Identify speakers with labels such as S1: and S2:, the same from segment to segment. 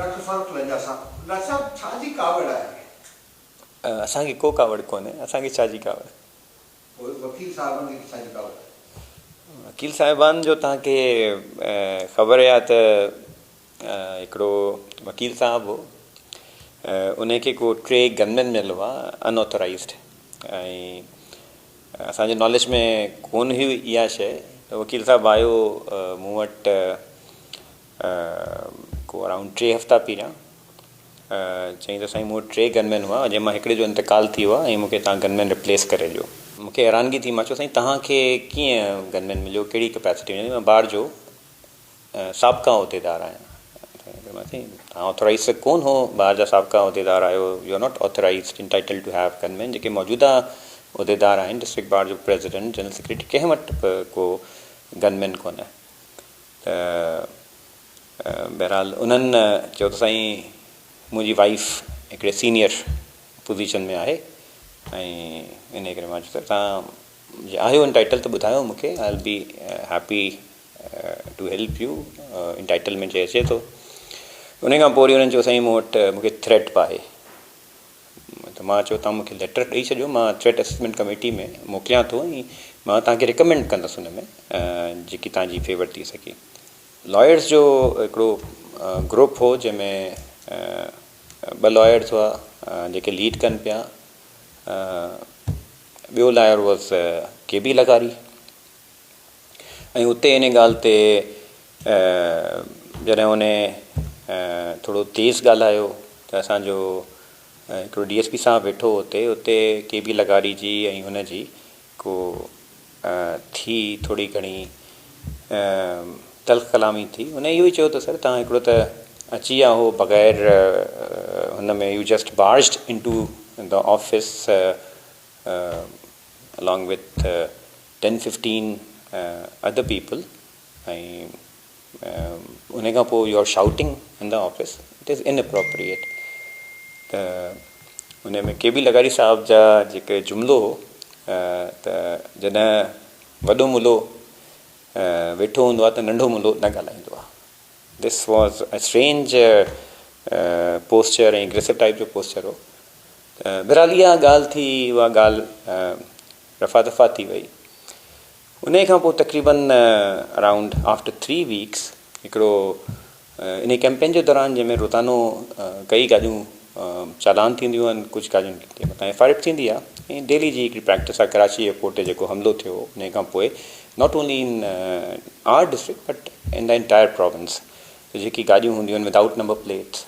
S1: Doctor Farooq Lanjar صاحب، doctor صاحب ڇا جي ڪاوڙ آهي؟
S2: اسان کي ڪو ڪاوڙ ڪونهي، اسان کي ڇا جي ڪاوڙ؟
S1: پوء وڪيل صاحبن کي ڇا جي ڪاوڙ آهي؟
S2: وڪيل صاحبان جو توهان کي خبر آهي ته هڪڙو وڪيل صاحب هو، انهي کي ڪو ٽي گن مين مليل هئا ان آٿورائيزڊ ۽ اسان جي ناليج ۾ ڪونه هئي اها شيء ته وڪيل صاحب آيو مون وٽ ڪو ارائونڊ ٽي هفتا پهريان چيائين ته سائين مون وٽ ٽي گن مين هئا جنهن مان هڪڙي جو انتقال ٿي ويو آهي ۽ مون کي توهان گن مين ريپليس ڪري ڏيو. مون کي حيرانگي ٿي مان چيو سائين توهان کي ڪيئن گن مين مليو ڪهڙي ڪپيسٽي ۾ مان بار جو سابقا عهديدار آهيان سائين توهان آٿورائيز ته ڪونه هو بار جا سابقا عهديدار آهيو you are not authorised entitled to have gun men جيڪي موجوده عهديدار آهن ڊسٽرڪٽ بار جو پريزيڊنٽ جنرل سيڪريٽري ڪنهن وٽ به ڪو گن مين ڪونه ته بهرحال انهن چيو ته سائين منهنجي وائيف هڪڙي سينئر پوزيشن ۾ آهي ۽ انهي ڪري مان چيو ته توهان جي آهيو انٽائيٽل ته ٻڌايو مون کي I will be happy to help you entitlement جي اچي ٿو انهي کان پوء وري انهن چيو سائين مون وٽ مون کي ٿريٽ به آهي ته مان چيو توهان مون کي ليٽر ڏئي ڇڏيو مان ٿريٽ اسسمينٽ ڪميٽي ۾ موڪليان ٿو ۽ مان توهان کي ريڪمينڊ ڪندس ان ۾ جيڪي توهان جي فيور ٿي سگهي. لائرز جو هڪڙو گروپ هو جنهن ۾ ٻه لائرز هئا جيڪي ليڊ ڪن پيا ٻيو لائر واز ڪي بي لغاري ۽ اتي ان ڳالهه تي جڏهن ان ٿورو تيز ڳالهايو ته اسان جو هڪڙو ڊي ايس پي صاحب ويٺو هو اتي اتي ڪي بي لغاري جي ۽ هن جي ڪو ٿي ٿوري گهڻي تلخ ڪلامي ٿي هن اهو ئي چيو ته سر توهان هڪڙو ته اچي ويا هو بغير هن ۾ you just barged into the office along with ten 15 other people ۽ ان کان پوء you are shouting in the office it is inappropriate ته ان ۾ ڪي بي لغاري صاحب جا جيڪي جملو هو ته جڏهن وڏو ملو ويٺو هوندو آهي ته ننڍو ملو نه ڳالهائيندو آهي this was a strange posture ۽ aggressive type جو پوسچر هو ته بهرحال اها ڳالهه ٿي اها ڳالهه رفع دفع ٿي وئي. انهيء کان پوء تقريباً اراؤنڊ آفٽر ٿري ويڪس هڪڙو انهيء ڪئمپين جي دوران جنهن ۾ روزانو ڪئي گاڏيون چالان ٿينديون آهن ڪجهه گاڏين جي مٿان ايف I R ٿيندي آهي ۽ ڊيلي جي هڪڙي پريڪٽس آهي ڪراچي ايئرپورٽ تي جيڪو حملو ٿيو انهيء کان پوء not only in our district but in the entire province جيڪي گاڏيون هونديون آهن without number plates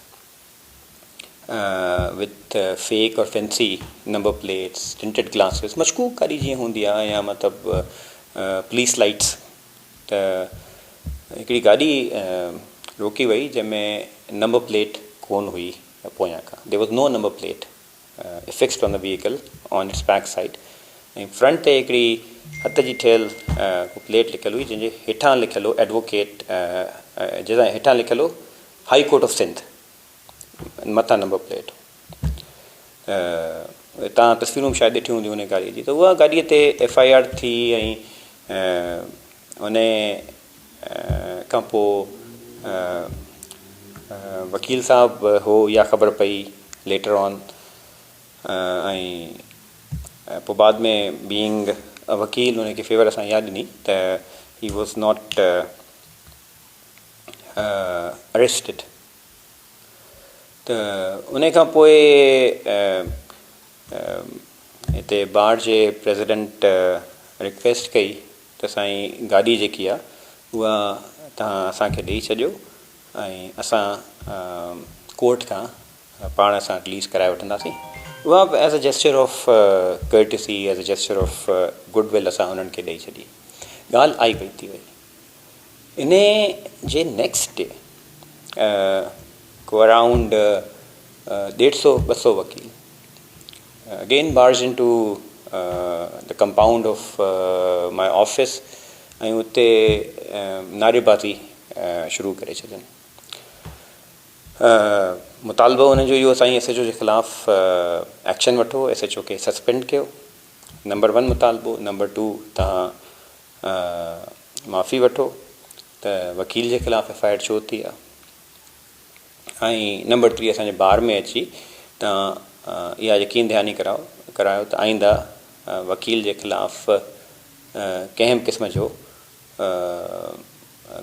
S2: with fake اور fancy number plates tinted glasses مشڪوڪ گاڏي جيئن هوندي آهي يا مطلب پوليس لائٽس ته هڪڙي گاڏي روڪي وئي جنهن ۾ نمبر پليٽ ڪون هئي پويان کان there was no number plate affixed on the vehicle on its back side ۽ front تي هڪڙي هٿ جي ٺهيل پليٽ لکيل هئي جنهن جي هيٺان لکيل هو ايڊووڪيٽ جنهن هيٺان لکيل هو هائي ڪورٽ آف سنڌ مٿان نمبر پليٽ تان تصويرون به شايد ڏٺيون هونديون ان گاڏي جي ته اها گاڏي تي ايف I R ٿي ۽ ان کان پوء وڪيل صاحب هو اها خبر پئي ليٽر آن ۽ پوء بعد ۾ بينگ وڪيل ان کي فيور اسان اها ڏني ته he was not arrested ته ان کان پوء هتي بار جي پريزيڊنٽ رڪويسٽ ڪئي ته سائين گاڏي جيڪي آ اها توهان اسان کي ڏئي ڇڏيو ۽ اسان ڪورٽ کان پاڻ اسان رليز ڪرائي وٺنداسين اها به as a gesture of courtesy as a gesture of goodwill اسان انهن کي ڏئي ڇڏي ڳالهه آئي وئي ٿي وئي انهي جي نيڪسٽ ڊي ڪو اراؤنڊ ڏيڍ سو ٻه سو وڪيل again barge into the compound of my office ۽ اتي نعري بازي شروع ڪري ڇڏين. مطالبو انهن جو اهو سائين ايس ايڇ او جي خلاف ايڪشن وٺو، ايس ايڇ او کي سسپينڊ ڪيو، نمبر ون مطالبو، نمبر ٽو تهان معافي وٺو ته وڪيل جي خلاف ايف I R ڇو ٿي آ. ۽ نمبر ٿري اسان جي بار ۾ اچي توهان اها يقين دهاني ڪرايو ڪرايو ته آئنده وڪيل جي خلاف ڪنهن به قسم جو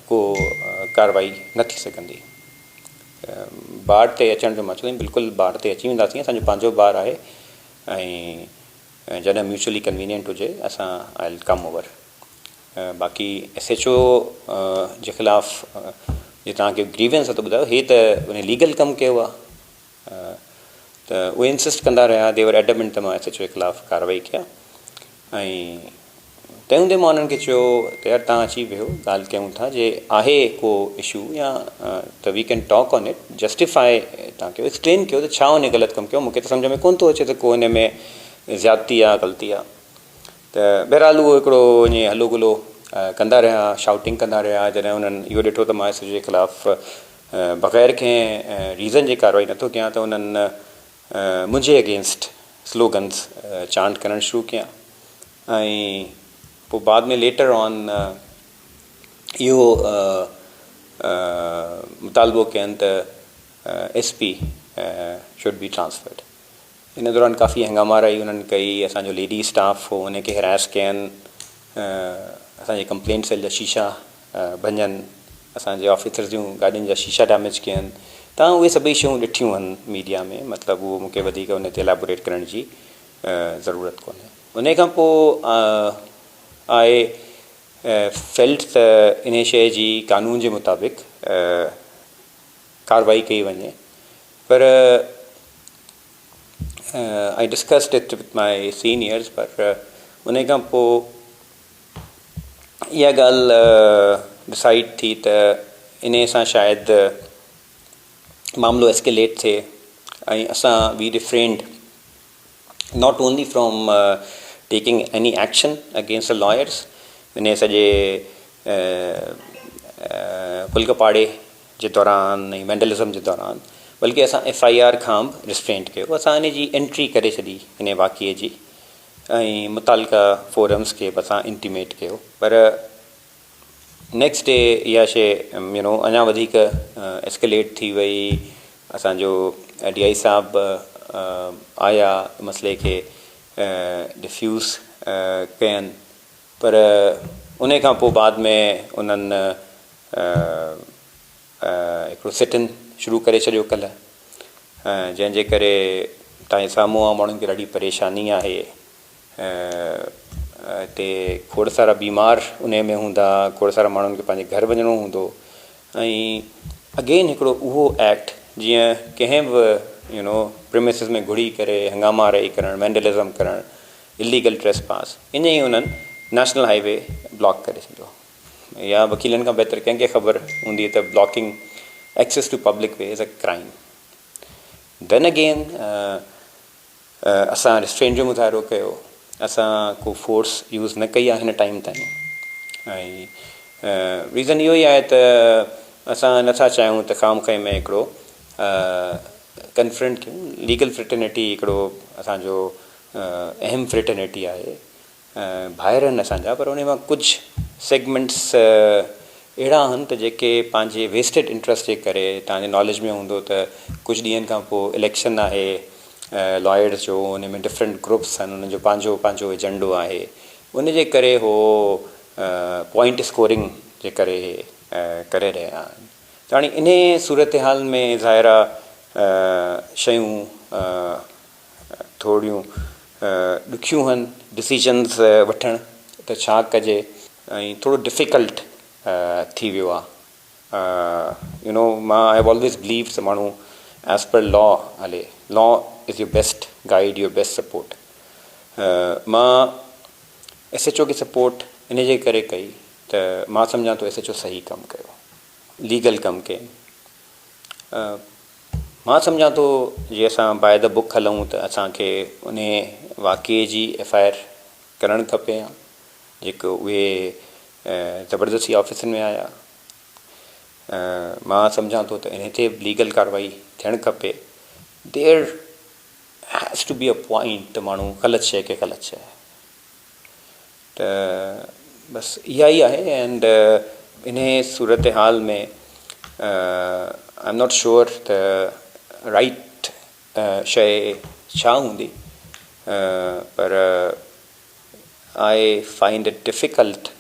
S2: ڪو ڪارروائي نه ٿي سگهندي. بار تي اچڻ جو مان چوندس بلڪل بار تي اچي وينداسين اسان جو پنهنجو بار آهي ۽ جڏهن ميوچلي ڪنوينينٽ هجي اسان آء ول ڪم اوور. باقي ايس ايڇ او جي خلاف جي توهان کي گريوينس آهي ته ٻڌايو هي ته ان ليگل ڪم ڪيو آهي ته اهي انسسٽ ڪندا رهيا the ور ايڊمنٽ ته مان ايس ايڇ او جي خلاف ڪارروائي ڪيان ۽ تنهن هوندي مان انهن کي چيو ته يار توهان اچي ويهو ڳالهه ڪيون ٿا جي آهي ڪو اشو يا ته we can talk on it justify توهان ڪيو ايڪسپلين ڪيو ته ڇا ان غلط ڪم ڪيو مون کي ته سمجهه ۾ ڪونه ٿو اچي ته ڪو ان ۾ زيادتي آهي غلطي آهي ته بهرحال اهو هڪڙو ائين هلو گلو ڪندا رهيا، شائوٽنگ ڪندا رهيا، جڏهن انهن اهو ڏٺو ته مان ايس ايڇ او جي خلاف بغير ڪنهن ريزن جي ڪارروائي نٿو ڪيان ته انهن منهنجي اگينسٽ سلوگنز چانٽ ڪرڻ شروع ڪيا ۽ پوء بعد ۾ ليٽر آن اهو مطالبو ڪين ته S P should be transferred. ان دوران ڪافي هنگاما رهي انهن ڪئي اسان جو ليڊي اسٽاف هو ان کي هراس ڪين اسان جي ڪمپلينٽ سيل جا شيشا ڀڃن اسان جي آفيسرز جون گاڏين جا شيشا ڊيميج ڪين تان اهي سڀئي شيون ڏٺيون هن ميڊيا ۾ مطلب اهو مونکي وڌيڪ ان تي الابوريٽ ڪرڻ جي ضرورت ڪونهي ان کان پوء آء فيلٽ ته انهي شيء جي قانون جي مطابق ڪارروائي ڪئي وڃي پر I discussed it with my seniors پر ان کان پوء اها ڳالهه ڊسائيڊ ٿي ته انهي سان شايد معاملو ايسڪيليٽ ٿئي ۽ اسان we refrained not only from taking any action against the lawyers انهي سڄي پلڪ پاڙي جي دوران ۽ وينڊلزم جي دوران بلڪه اسان ايف I R کان به ريسٽرينٽ ڪيو اسان ان جي انٽري ڪري ڇڏي انهي واقعي جي ۽ متعلقه فورمز کي به اسان انٽيميٽ ڪيو پر نيڪسٽ ڊي اها شي يو نو اڃا وڌيڪ ايسڪليٽ ٿي وئي اسان جو ڊي I صاحب آيا مسئلي کي ڊفيوز ڪين پر انهي کان پوء بعد ۾ انهن هڪڙو سٽ ان شروع ڪري ڇڏيو ڪلهه جنهن جي ڪري تان جي سامهون آ ماڻهن کي ڏاڍي پريشاني آهي هتي کوڙ سارا بيمار انهي ۾ هوندا کوڙ سارا ماڻهن کي پنهنجي گهر وڃڻو هوندو ۽ اگين هڪڙو اهو ايڪٽ جيئن ڪنهن به يو نو پريمسز ۾ گهڙي ڪري هنگاما آرائي ڪرڻ وينڊلزم ڪرڻ اليگل ٽريس پاس ائين ئي انهن نيشنل هائي وي بلاڪ ڪري ڇڏيو يا وڪيلن کان بهتر ڪنهن کي خبر هوندي ته blocking access to public way is a crime then again اسان ريسٽرينٽ جو مظاهرو ڪيو اسان ڪو فورس يوز نه ڪئي آهي هن ٽائيم تائين ۽ ريزن اهو ئي آهي ته اسان نٿا چاهيون ته خام خيم ۾ هڪڙو ڪنفرنٽ ٿيون ليگل فرٽرنيٽي هڪڙو اسان جو اهم فرٽرنيٽي آهي ڀائر آهن اسان جا پر انهي مان ڪجهه سيگمينٽس اهڙا آهن ته جيڪي پنهنجي ويسٽيڊ انٽرسٽ جي ڪري توهان جي ناليج ۾ هوندو ته ڪجهه ڏينهن کان پوء اليڪشن آهي لائرس جو ان ۾ ڊفرنٽ گروپس آهن انهن جو پنهنجو پنهنجو ايجنڊو آهي ان جي ڪري هو پوائنٽ اسڪورنگ جي ڪري ڪري رهيا آهن ته هاڻي انهي صورتحال ۾ ظاهر آهي شيون ٿوريون ڏکيون هن ڊسيزنز وٺڻ ته ڇا ڪجي ۽ ٿورو ڊفيڪلٽ ٿي ويو آ يو نو مان I have always بليوڊ ته ماڻهو ايز پر لا هلي law is your best guide your best support مان ايس ايڇ او کي سپورٽ ان جي ڪري ڪئي ته مان سمجهان ٿو ايس ايڇ او صحيح ڪم ڪيو ليگل ڪم ڪيو مان سمجهان ٿو جي اسان باء the book هلون ته اسان کي انهي واقعي جي ايف I R ڪرڻ کپي ها جيڪو اهي زبردستي آفيسن ۾ آيا مان سمجهان ٿو ته انهي تي به ليگل ڪارروائي ٿيڻ کپي there has to be a point ته ماڻهو غلط شيء کي غلط چئي ته بس اها ئي آهي اينڊ انهي صورتحال ۾ I am not sure ته رائيٽ شيء ڇا هوندي پر I find it difficult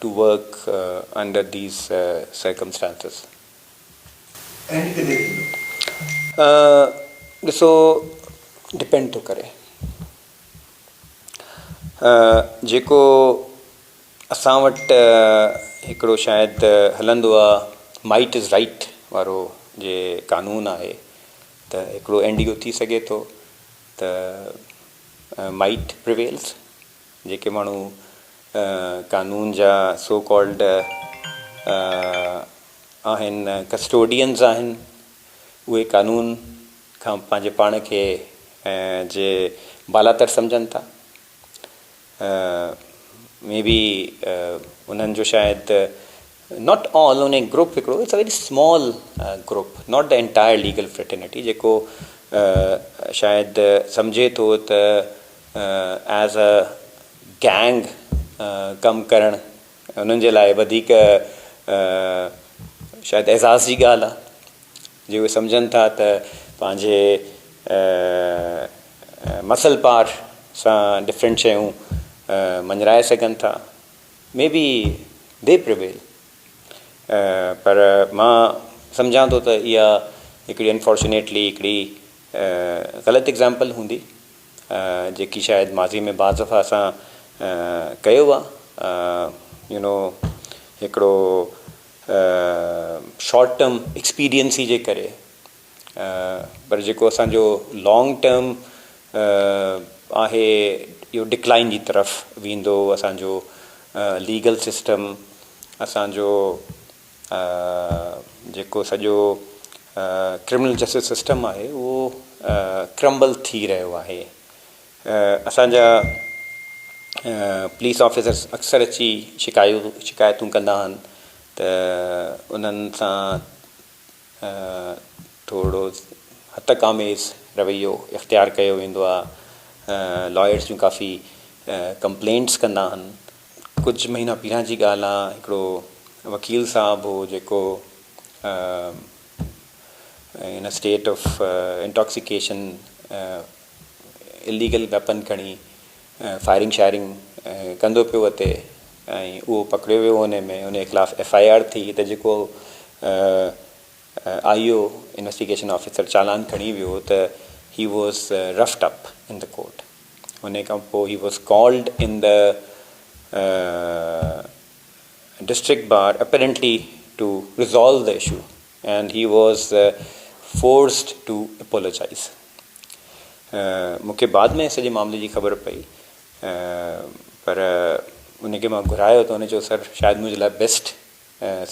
S2: to work under these circumstances.
S1: And ڪڏهن ٿيندو؟
S2: ڏسو ڊپينڊ ٿو ڪري جيڪو اسان وٽ هڪڙو شايد هلندو آ مائيٽ از رائيٽ وارو جي قانون آهي ته هڪڙو اينڊ اهو ٿي سگهي ٿو ته مائيٽ پريويلز جيڪي ماڻهو قانون جا سو ڪالڊ آهن ڪسٽوڊينز آهن اهي قانون کان پنهنجي پاڻ کي جي بالاتر سمجهن ٿا مي بي انهن جو شايد not all in group هڪڙو it's a very small group not the entire legal fraternity جيڪو شايد سمجهي ٿو ته ايز ا گينگ ڪم ڪرڻ انهن جي لاء وڌيڪ شايد اعزاز جي ڳالهه آهي جي اهي سمجهن ٿا ته پنهنجي مسل پار سان ڊفرنٽ شيون مڃرائي سگهن ٿا مي بي the prevail پر مان سمجهان ٿو ته اها هڪڙي انفارچونيٽلي هڪڙي غلط ايگزامپل هوندي جيڪي شايد ماضي ۾ بعض دفعا اسان ڪيو آ يو نو هڪڙو شارٽ ٽرم ايڪسپيرينسي جي ڪري پر جيڪو اسان جو لانگ ٽرم آهي اهو ڊڪلائن جي طرف ويندو اسان جو ليگل سسٽم اسان جو جيڪو سڄو ڪرمنل جسٽس سسٽم آهي اهو ڪرمبل ٿي رهيو آهي اسان جا پوليس آفيسرس اڪثر اچي شڪايتون ڪندا آهن ته انهن سان ٿورو هتڪ آميز رويو اختيار ڪيو ويندو آهي لائرس جون ڪافي ڪمپلينٽس ڪندا آهن ڪجهه مهينا پهريان جي ڳالهه آهي هڪڙو وڪيل صاحب هو جيڪو in state of intoxication illegal weapon کڻي فائرنگ شائرنگ ڪندو پيو وتي ۽ اهو پڪڙيو ويو ان ۾ ان جي خلاف ايف I R ٿي ته جيڪو آئي او انويسٽيگيشن آفيسر چالان کڻي ويو ته he was roughed up in the court ان کان پوء he was called in the district bar apparently to resolve the issue and he was forced to apologise مون کي بعد ۾ سڄي معاملي جي خبر پئي پر ان کي مان گهرايو ته ان چيو سر شايد منهنجي لاء بيسٽ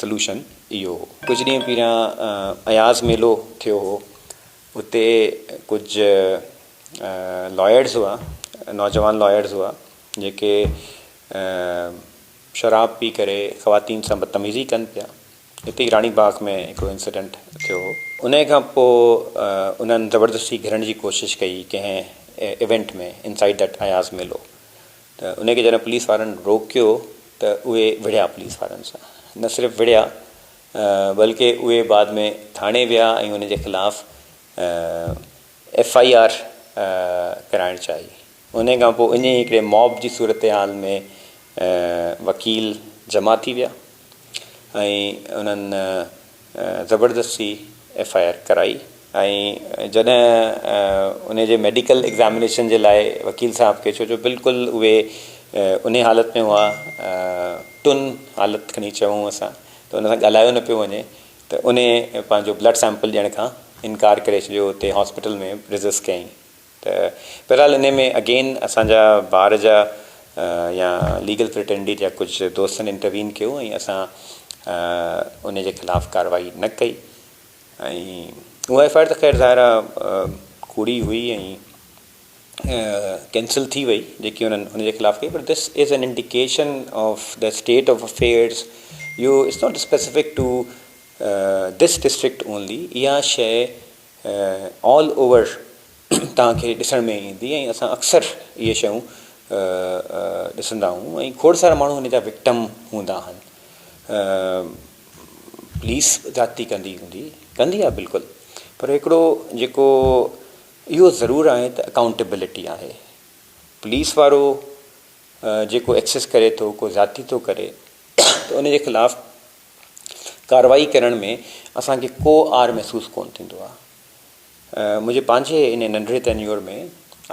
S2: سلوشن اهو هو. ڪجهه ڏينهن پهريان اياز ميلو ٿيو هو اتي ڪجهه لائرز هئا نوجوان لائرز هئا جيڪي شراب پي ڪري خواتين سان بدتميزي ڪن پيا اتي ئي راڻي باغ ۾ هڪڙو انسيڊنٽ ٿيو هو. انهيء کان پوء انهن زبردستي گهڙڻ جي ڪوشش ڪئي ڪنهن ايونٽ ۾ انسائيڊ that Ayaz ميلو ته انهي کي جڏهن پوليس وارن روڪيو ته اهي وڙهيا پوليس وارن سان نه صرف وڙهيا بلڪه اهي بعد ۾ ٿاڻي ويا ۽ انهن جي خلاف ايف I R ڪرائڻ چاهي. انهي کان پوء انهي هڪڙي موب جي صورتحال ۾ وڪيل جمع ٿي ويا ۽ انهن زبردستي ايف I R ڪرائي ۽ جڏهن انهي جي ميڊيڪل ايگزامينيشن جي لاء وڪيل صاحب کي ڇو جو بلڪل اهي انهي حالت ۾ هئا ٽن حالت کڻي چئون اسان ته ان سان ڳالهايو نه پيو وڃي ته انهي پنهنجو بلڊ سيمپل ڏيڻ کان انڪار ڪري ڇڏيو اتي هاسپيٽل ۾ ريزسٽ ڪيائين ته بهرحال انهي ۾ اگين اسان جا بار جا يا ليگل فريٽرنٽي جا ڪجهه دوستن انٽروين ڪيو ۽ اسان انهي جي خلاف ڪارروائي نه ڪئي ۽ اها ايف I R ته خير ظاهر آ ڪوڙي هئي ۽ ڪينسل ٿي وئي جيڪي انهن ان جي خلاف ڪئي پر this is an indication of the state of affairs اهو it's not specific to this district only اها شيء آل اوور توهان کي ڏسڻ ۾ ايندي ۽ اسان اڪثر اهي شيون ڏسندا آهيون ۽ کوڙ سارا ماڻهو ان جا وڪٽم هوندا آهن. پوليس زيادتي ڪندي هوندي ڪندي آهي بلڪل پر هڪڙو جيڪو اهو ضرور آهي ته اڪائونٽيبلٽي آهي پوليس وارو جيڪو ايڪسيس ڪري ٿو ڪو زيادتي ٿو ڪري ته ان جي خلاف ڪارروائي ڪرڻ ۾ اسان کي ڪو عار محسوس ڪونه ٿيندو آهي منهنجي پنهنجي ان ننڍڙي tenure ۾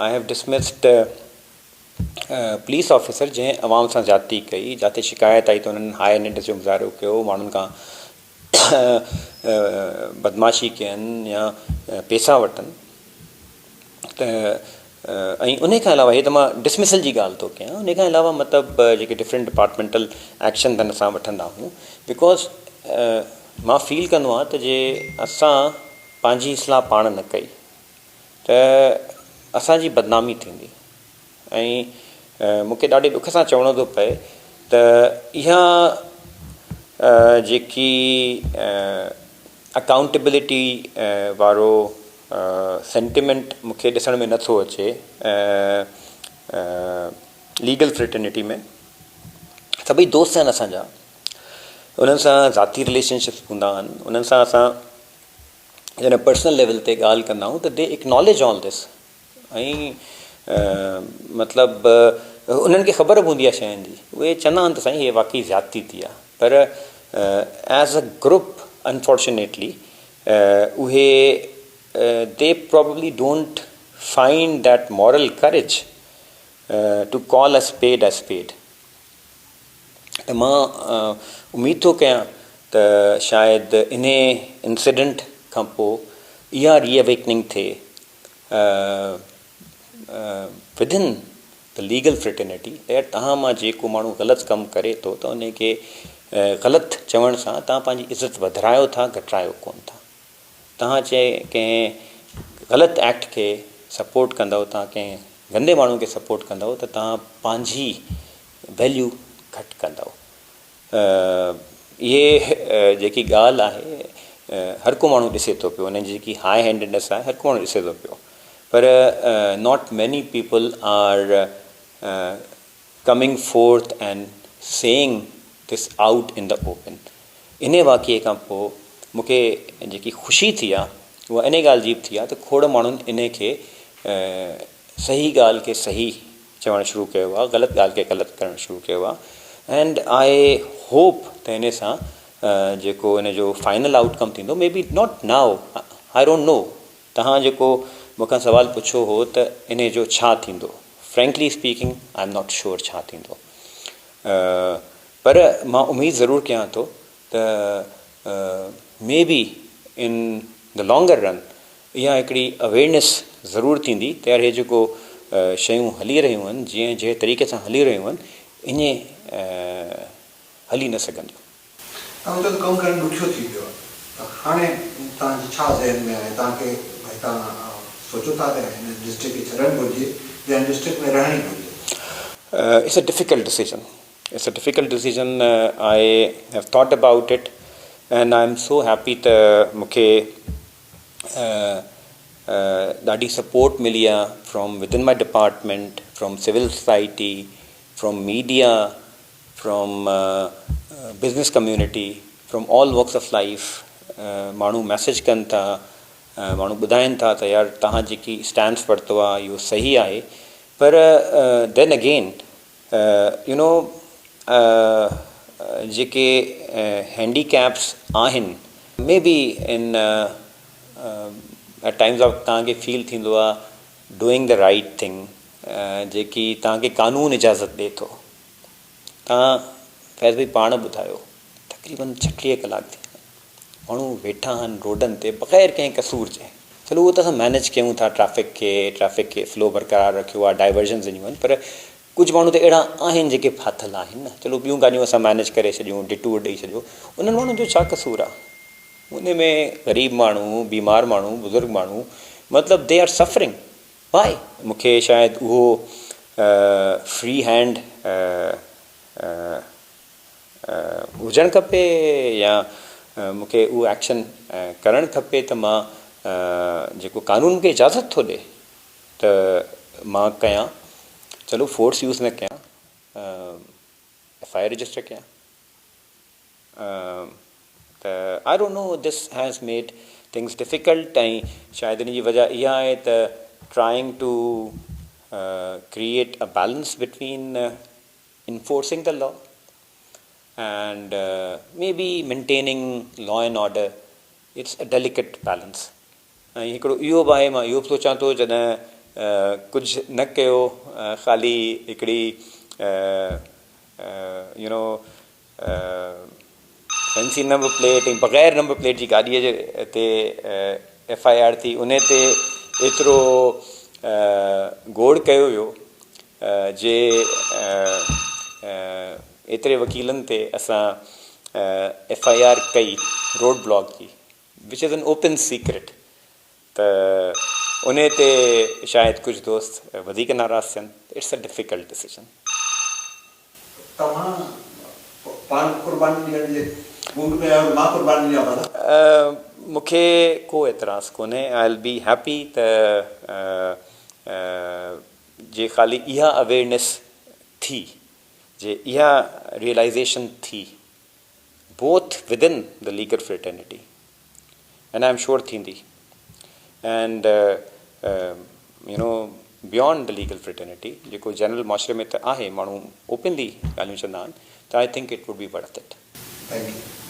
S2: I have dismissed police officer جنهن عوام سان زيادتي ڪئي جاتي شڪايت آئي ته انهن هاء هينڊنيس جو مظاهرو ڪيو ماڻهن کان بدمعاشي ڪين يا پيسا وٺن ته ۽ انهي کان علاوه هي ته مان ڊسمسل جي ڳالهه ٿو ڪيان انهي کان علاوه مطلب جيڪي ڊفرنٽ ڊپارٽمينٽل ايڪشن آهن اسان وٺندا آهيون because مان فيل ڪندو آهيان ته جي اسان پنهنجي اصلاح پاڻ نه ڪئي ته اسان جي بدنامي ٿيندي ۽ مون کي ڏاڍي ڏک سان چوڻو ٿو پئي ته اها جيڪي اڪائونٽيبلٽي وارو سينٽيمينٽ مون کي ڏسڻ ۾ نٿو اچي ليگل فريٽرنٽي ۾ سڀئي دوست آهن اسان جا انهن سان ذاتي رليشن شپس هوندا آهن انهن سان اسان جڏهن پرسنل ليول تي ڳالهه ڪندا آهيون ته the acknowledge all this ۽ مطلب انهن کي خبر به هوندي آهي شين جي اهي چوندا آهن ته سائين هي واقعي زيادتي ٿي آهي پر ايز ا گروپ انفارچونيٽلي اهي they probably don't find that moral courage to call a spade a spade ته مان اميد ٿو ڪيان ته شايد انهي انسيڊنٽ کان پوء اها ري اويڪننگ ٿئي ودن the legal fraternity ته يار توهان مان جيڪو ماڻهو غلط ڪم ڪري ٿو ته انهي کي غلط چوڻ سان توهان پنهنجي عزت وڌرايو ٿا گهٽرايو ڪونه ٿا. توهان چي ڪنهن غلط ايڪٽ کي سپورٽ ڪندؤ توهان ڪنهن گندي ماڻهو کي سپورٽ ڪندؤ ته توهان پنهنجي ويليو گهٽ ڪندؤ. اهي جيڪي ڳالهه آهي هر ڪو ماڻهو ڏسي ٿو پيو ان جي جيڪي هاء هينڊڊنيس آهي هر ڪو ماڻهو ڏسي ٿو پيو پر not many people are coming forth and saying this out in the open انهي واقعي کان پوء مون کي جيڪي خوشي ٿي آهي اها انهي ڳالهه جي به ٿي آهي ته کوڙ ماڻهن انهي کي صحيح ڳالهه کي صحيح چوڻ شروع ڪيو آهي غلط ڳالهه کي غلط ڪرڻ شروع ڪيو آهي اينڊ I hope ته انهي سان جيڪو ان جو فائنل آئوٽ ڪم ٿيندو may be not now I don't know توهان جيڪو مون کان سوال پڇيو هو ته انهي جو ڇا ٿيندو frankly speaking I am not sure ڇا ٿيندو پر مان اميد ضرور ڪيان ٿو ته may be in the longer run اها هڪڙي اويئرنيس ضرور ٿيندي ته يار هي جيڪو شيون هلي رهيون آهن جيئن جنهن طريقي سان هلي رهيون آهن ائين هلي نه سگهنديون.
S1: توهان چئو ته ڪم ڪرڻ ڏکيو ٿي پيو آهي ته هاڻي توهان جي ڇا ذهن ۾ آهي توهان کي ڀئي توهان سوچو ٿا ته هن ڊسٽرڪٽ کي ڇڏڻ گهرجي يا هن ڊسٽرڪٽ ۾ رهڻ ئي گهرجي؟
S2: It's a difficult decision it's a difficult decision I have thought about it and I am so happy ته مون کي ڏاڍي سپورٽ ملي آ from within my department from civil society from media from business community from all walks of life ماڻهو message ڪن ٿا ماڻهو ٻڌائين ٿا ته يار توهان جيڪي اسٽينس ورتو آ اهو صحيح آهي پر دين اگين يو نو جيڪي هينڊي ڪيپس آهن may be in at times of توهان کي فيل ٿيندو آ ڊوئنگ the right thing جيڪي توهان کي قانون اجازت ڏي ٿو توهان فيض ڀائي پاڻ ٻڌايو تقريبن 36 ڪلاڪ ٿي ويا ماڻهو ويٺا آهن روڊن تي بغير ڪنهن قصور جي چلو اهو ته اسان مينيج ڪيون ٿا ٽريفڪ کي ٽريفڪ کي فلو برقرار رکيو آهي ڊائيورجنز ڏنيون آهن پر ڪجهه ماڻهو ته اهڙا آهن جيڪي ڦاٿل آهن نه چلو ٻيون گاڏيون اسان مينيج ڪري ڇڏيون ڊٽور ڏئي ڇڏيو انهن ماڻهن جو ڇا قصور آهي ان ۾ غريب ماڻهو بيمار ماڻهو بزرگ ماڻهو مطلب they are suffering وائي مون کي شايد اهو فري هينڊ هجڻ کپي يا مون کي اهو ايڪشن ڪرڻ کپي ته مان جيڪو قانون مون کي اجازت ٿو ڏي ته مان ڪيان چلو فورس يوز نه ڪيان ايف I R register ڪيان. ته I don't know this has made things difficult ۽ شايد ان جي وجه اها آهي ته trying to create a balance between enforcing the law and may be maintaining law and order it's a delicate balance ۽ هڪڙو اهو به آهي مان اهو به سوچان ٿو جڏهن ڪجهه نه ڪيو خالي هڪڙي you know fancy number plate ۽ بغير نمبر پليٽ جي گاڏيء جي تي ايف I R ٿي انهي تي ايترو گوڙ ڪيو ويو جي ايتري وڪيلن تي اسان ايف I R ڪئي روڊ بلاڪ جي which is an open secret ته انهي تي شايد ڪجهه دوست وڌيڪ ناراض ٿين it's a difficult decision.
S1: توهان پاڻ قرباني ڏيڻ جي موڊ ۾ آهيو مان قرباني ڏيان ڀلا.
S2: مون کي ڪو اعتراض ڪونهي I will be happy ته جي خالي اها اويئرنيس ٿي جي اها ريئلائيزيشن ٿي both within the legal fraternity and I am sure ٿيندي and you know beyond the legal fraternity جيڪو جنرل معاشري ۾ ته آهي ماڻهو اوپنلي ڳالهيون چوندا آهن ته I think it would be worth it.
S1: Thank you.